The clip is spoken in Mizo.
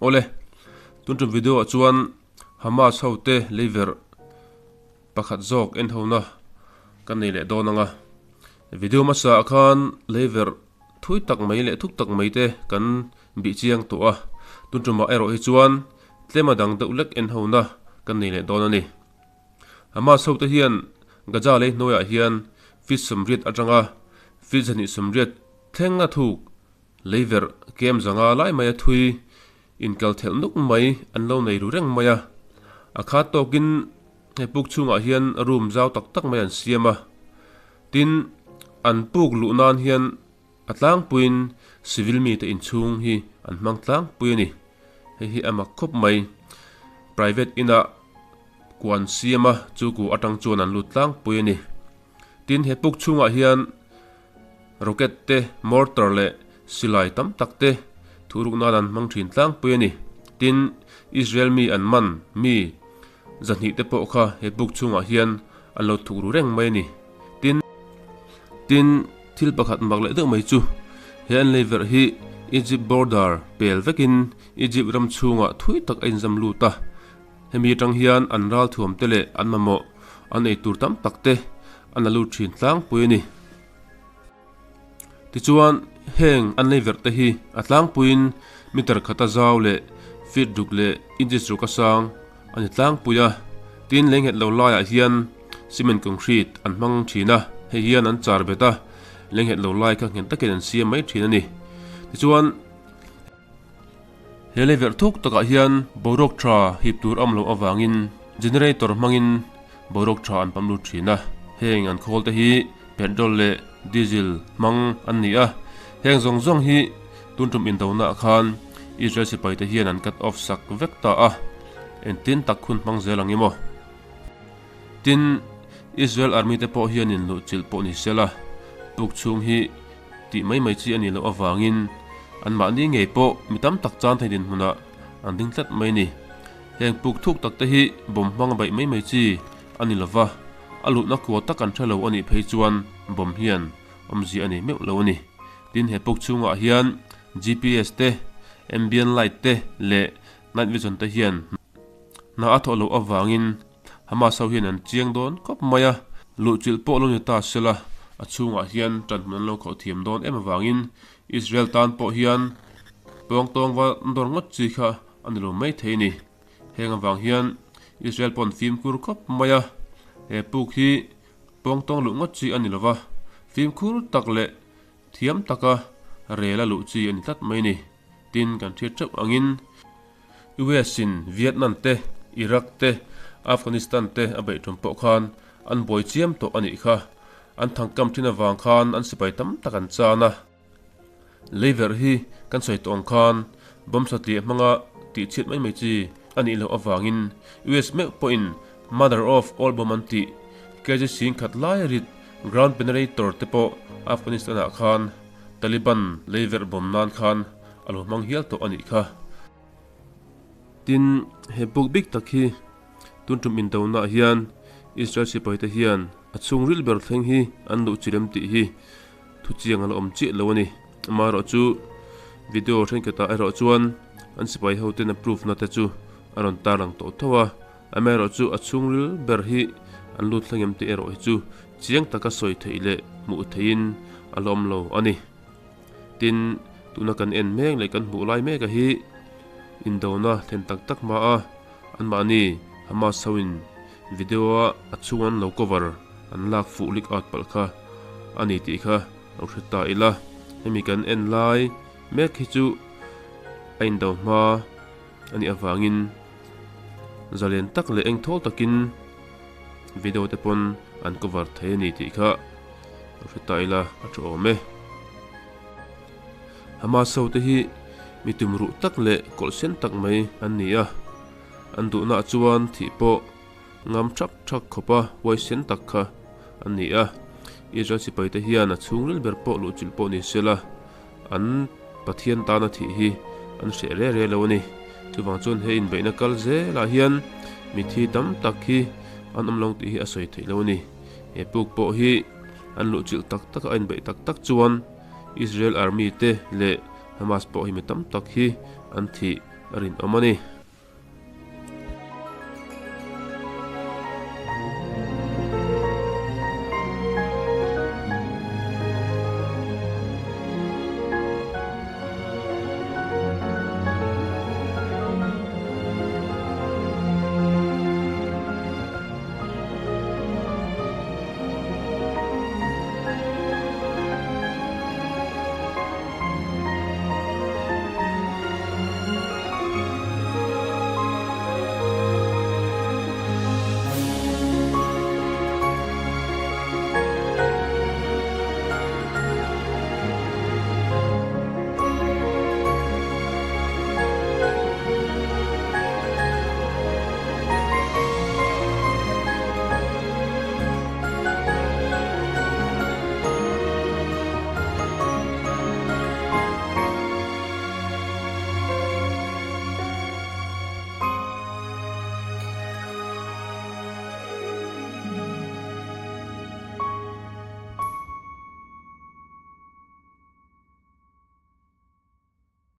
Awle, tun tum video ah chuan Hamas ho te leiverh pakhat zawk en ho na kan nei leh dawn ang a. Video hmasa ah khan leiverh thui tak mai leh thuk tak mai te kan bih chiang tawh a, tun tumah erawh hi chuan tlema dang deuh lek en ho na kan nei leh dawn a ni. Hamas ho te hian Gaza lei hnuaiah hian feet 80 atanga feet 280 thleng a thuk Leiverh kem zanga lai mai a thui inkal thelh nuk mai an lo nei ru reng mai a. A khat tawkin he puk chhungah hian room zau tak tak mai an siam a. Tin, an puk luh nan hian a tlangpuiin civil mite inchhung hi an hmang tlangpui a ni. Hei hi a mak khawp mai. Private inah kuan siam a, chu ku atang chuan an lut tlangpui a ni. Tin, he puk chhungah hian Rocket te, mortar leh silai tam tak te thuruk nan an hmang thin tlangpui a ni. Tin, Israel mi an man mi zahnih te pawh kha he book chhungah hian an lo thuk ru reng mai a ni. Tin, tin, thil pakhat mak leh deuh mai chu he an lei verh hi Egypt border pel vekin Egypt ram chhungah thui tak a inzam lut a. Hemi atang hian an ralthuam te leh an mamawh an ei tur tam tak te an la lut thin tlangpui a ni. Tichuan, heng an lei verh te hi a tlangpuiin meter khata zau leh feet ruk leh inches ruk a sang a ni tlangpui a. Tin, lei nghet lo laiah hian cement concrete an hmang thin a, hei hian an char bet a, lei nghet lo lai kha nghet takin an siam mai thin a ni. Tichuan, He lei verh thuk takah hian boruak tha hip tur awm loh avangin generator hmangin boruak tha an pam lut thin a. Heng an khawl te hi petrol leh diesel hmang an ni a. Heng zawng zawng hi tun tum indonaah khan Israel sipai te hian an cut off sak vek ta a, engtin tak hun hmang zel ang i maw? Tin, Israel army te pawh hianin luhchilh pawh ni sela, puk chhung hi tih mai mai chi a nih loh avangin anmahni ngei pawh mi tam tak chan thei dinhmunah an ding tlat mai a ni. Heng puk thuk tak te hi bawm hmang baih mai mai chi a ni lova, a luhna kua tak an hre lo a nih phei chuan bawm hian awmzia a nei meuh lo a ni. Tin, he puk chhungah hian GPS te, ambient light te leh night vision te hian hna a thawh loh avangin Hamas ho hian an chiang dawn khawp mai a, luhchilh pawh lo ni ta sela, a chhungah hian tanhmun an lo khawh thiam dawn em avangin Israel tan pawh hian pawngtawng va dawr ngawt chi kha a ni lo mai thei a ni. Heng avang hian Israel pawh an fimkhur khawp mai a, he puk hi pawngtawng luh ngawt chi a ni lova, fimkhur tak leh thiam taka rel a luh chi a ni tlat mai a ni. Tin, kan hriat teuh angin. US in Vietnam te, Iraq te, Afghanistan te a beih tum pawh khan an buai chiam tawh a nih kha. An thangkam thin avang khan an sipai tam tak an chan a. Leiverh hi kan sawi tawh ang khan bomb satliah hmanga tih chhiat mai mai chi a nih loh avangin US meuh pawhin Mother of all bomb an tih kg singkhat lai rit ground penetrator te pawh Afghanistan ah khan Taliban leiverh bomb nan khan a lo hmang hial tawh a nih kha. Tin, he buk bik tak hi tun tum indonaah hian Israel sipaite hian a chhungril ber thleng hi an luh chi rem tih hi thuchiang a la awm chiah lo a ni. Amaherawhchu video thenkhatah erawh chuan an sipai hoten a proof na te chu a rawn tarlang tawh tho a, amaherawhchu a chhungril ber hi an lut thleng em tih erawh hi chu chiang taka sawi theih leh hmuh theihin a la awm lo a ni. Tin, tuna kan en mek leh kan hmuh lai mek a hi indona thlen tak tak hma a, anmahni Hamas ho in video a a chhung an lo cover an lak fuh leak out palh kha a ni tih kha lo hre ta ila. Hemi kan en lai mek hi chu a indo hma a nih avangin zalen tak leh engthawl takin video te pawn an cover thei a ni tih kha Lo hre ta ila a tha awm e. Hamas ho te hi mi tumruh tak leh kawlh sen tak mai an ni a, an duhnaah chuan thih pawh ngam thak thak khawpa huai sen tak kha an ni a. Israel sipai te hian a chhungril ber pawh luhchilh pawh ni sela an Pathian tana thih hi an hreh re re lo a ni. Chuvang chuan he inbeihna kal zelah hian mithi tam tak hi an awm lo tih hi a sawi theih lo a ni. He puk pawh hi an luhchilh tak tak a, a inbeih tak tak chuan Israel army te leh Hamas pawh hi mi tam tak hi an thih a rinawm a ni.